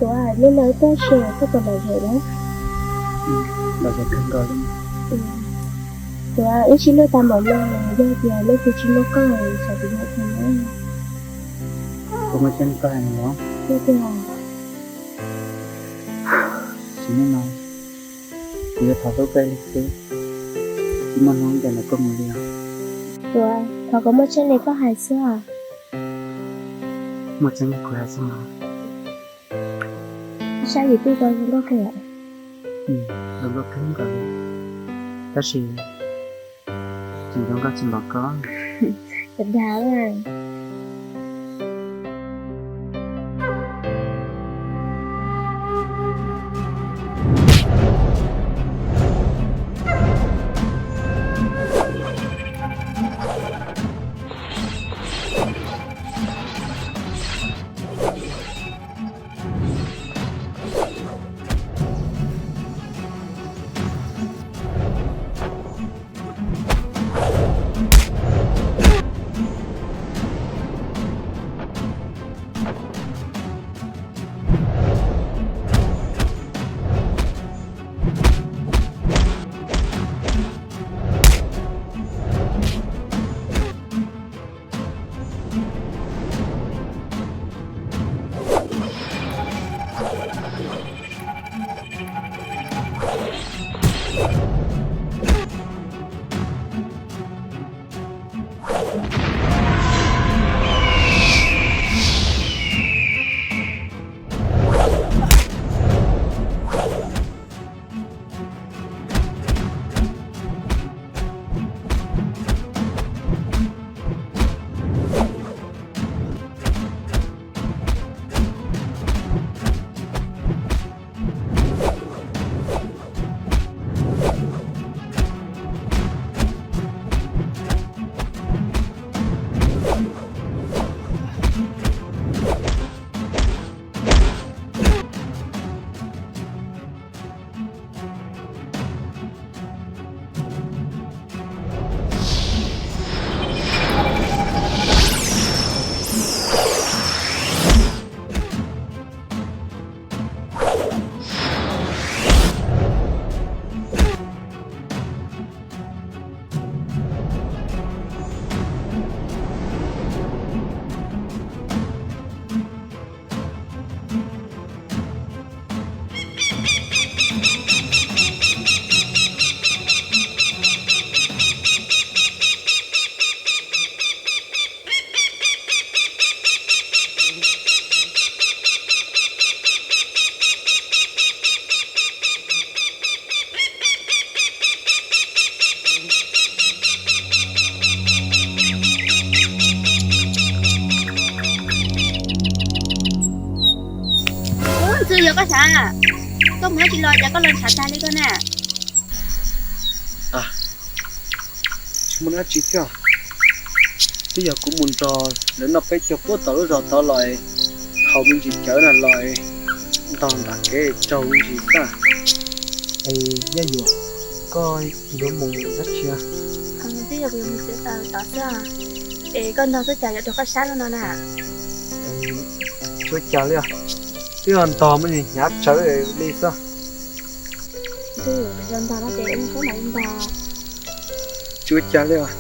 Tuav, hnub no wb tuaj tsev koj puas lom zem na? Lom zem kawg nkaus li. Tuav, wb sib nug tag npaum no, yog tias leej twg tsis muaj koj, xyov kuv yuav ua cas na. Kuv muaj tseeb koj hais no los? Yog tias, tsis muaj no, kuv yuav thov hlub koj ib leeg xwb, tsis muaj hnub ncaim ntawm koj mus li os. Tuav, thov kom muaj tseeb li koj hais xwb os. Muaj tseeb li kuv hais xwb mas. Saib yus twb zoo nkauj kawg. Zoo nkauj kawg nkaus li, tab sis tseem zoo nkauj tsis npaum koj. Dag. Ub, Ntxwg, yog koj xav, koj mus dab tsi los cas koj los ntshav tag li koj na? Tsis muaj dab tsi thiab, twb yog kuv mus nrog lawv noj peb caug puag tom lub zos tod los, haus me ntsis cawv na los ntog nram kev tsaug me ntsis xwb. Es Yaj Yuam, koj yuav mus dab tsi? Twb yog kuv yuav mus txiav taws tod xwb. Es koj ntog xwb cas yuav raug qab sab no na? Tsis ua cas li os, twb yog ntog muaj hnyav tsawv li xwb. Ntog no ces ntog. Tsis ua cas li os,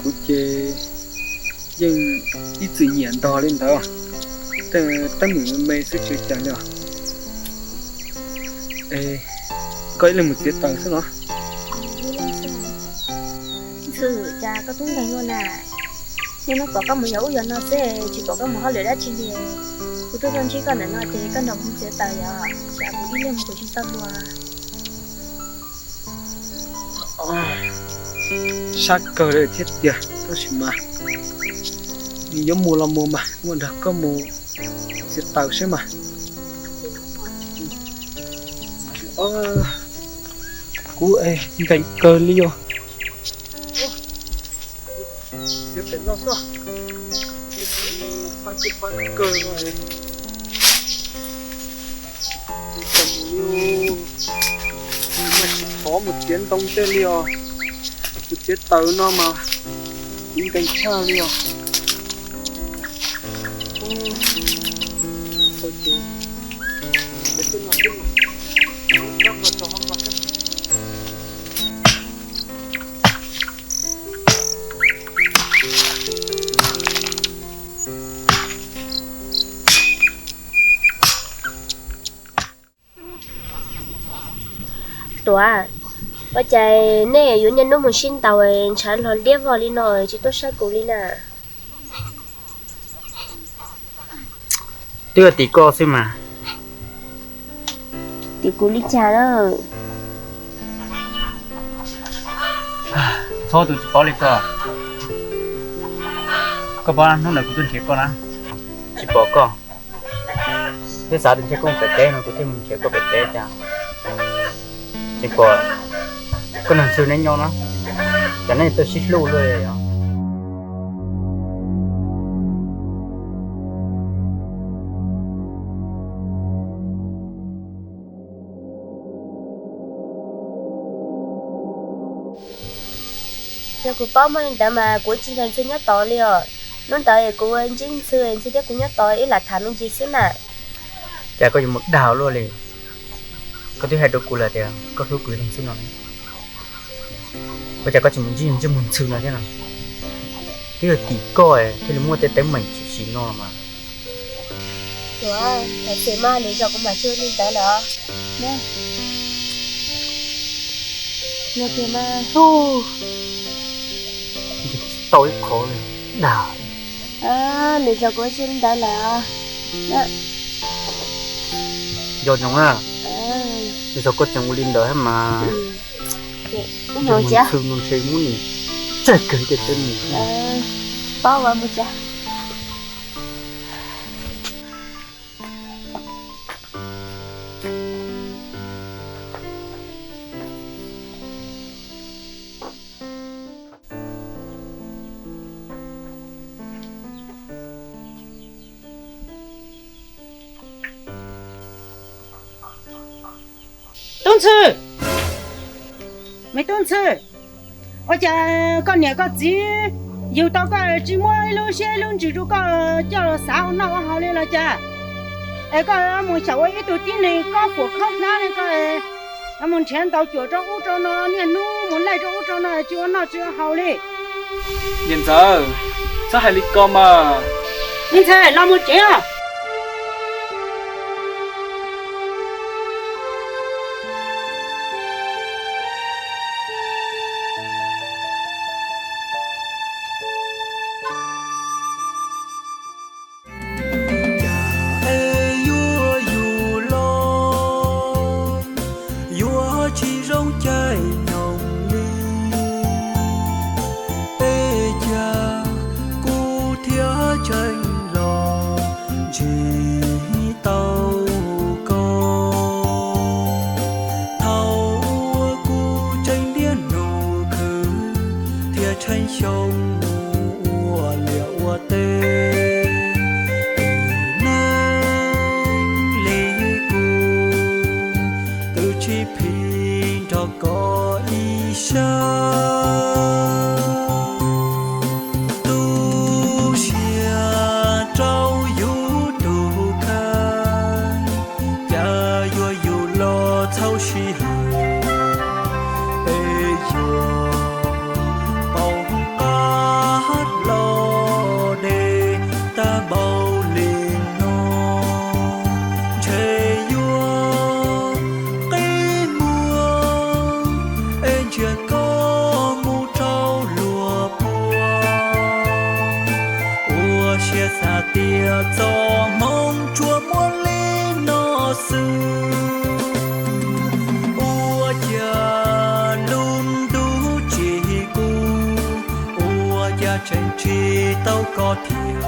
kuv ces yeej ib txwm nyiam ntog li ntawd, tab meem me me xwb tsis ua cas li os. Es koj ib leeg mus txiav taws xwb los? Ntxwg, cas koj tub nkeeg luaj na. Niaj hnub pom koj mus yos ub yos no xwb, tsis pom koj mus hauj lwm dab tsi li. Kuv tuaj tuaj ntsib koj ntawm no ces koj nrog kuv mus txiav taws yom, tsam kuv ib leeg mus kuv tsis tau dua. Sab kawg li thiab tiag, tab sis mas nws yuav mus los mus mas, kuv mam nrog koj mus txiav taws seb mas. Kuv es nkees kawg li os. Txiav pem no xwb. Pab tsis pab kawg no es. Kuv tsis thov mus txiav ntoo tej li os. Kuv txiav taws no mas kuv nkees tshaj li os. Ua ces Tuam, ua cas nej yuav niaj hnub mus sib ntaus ntshav hlo liab vog li no tsis tuaj saib kuv li na? Twb yog tim koj xwb mas. Tim kuv li cas na? Txhob tus tsis paub li koj. Koj paub hnub ntawd kuv tuaj nrhiav koj na, tsis pom koj. Thiab xav tias ntshe koj mus pem teb no kuv thiaj mus nrhiav koj pem teb cas tseem pom koj nrog Ntxhw neb nyob na, cas neb tau sib hlub luaj li os. Yog kuv paub muaj li ntawd mas kuv tsis nrog Ntxhw nyob tod li os. Hnub ntawd kuv ntsib Ntxhw, Ntxhw thiab kuv nyob tod wb lam tham me ntsis xwb na. Cas koj yuav mus dag luaj li? Koj twb hais rau kuv lawm tias koj hlub kuv li xwb no, ua cas koj tseem mus ntsib ntsej muag Ntxhw no thiab no? Twb yog tim koj thiaj li muaj tej teeb meem tshwm sim no los mas. Tuam, tam sim mas lwm zaus kuv mam tsis ua li ntawd lawm os. Tau ib qho dag. Lwm zaus kuv ua tsis li ntawd lawm. Nco ntsoov na, lwm zaus koj tseem ua li ntawd thiab mas Ntxhw no ntshe muab nws tsawg kawg tej teeb meem. Paub ua mus cas. Tub Ntxhw, me tub Ntxhw, ua cas koj niam koj txiv yug tau koj tsis muab ib lub siab ib lub ntsws rau koj coj los xav ua noj ua haus li los cas? Es koj mus xyaum ua ib tug tib neeg kob puam khob hlab li koj, mus nrhiav ntaus cuam rau ub rau no, niaj hnub mus laij rau ub rau no tsis ua noj tsis ua haus li. Niam ntxawm, txhob hais li ko mas. Me ntxhais, los mus tsev os. Es yuav yus los yuav tsis zoo caij nyoog li, es cas kuv thiaj tseem los ntsib tau koj. Thaum uas kuv tseem niaj hnub khwv thiab tsheej xyoo mus ua liaj ua teb, neeg li kuv twb tsis phim nrog koj ib sab. Tu siab rau yus tus kheej, cas yuav yus los txhaum sij hawm, es yuav pauv qab los deb tag npaum li no. Ntshe yuav qi muag es ntsiag koj mus rau luag puag, ua siab xav tias txoj hmoov tsuas muaj li no xwb. Ua cas lub ntuj tsis kub, ua cas tseem tsis tau koj thiab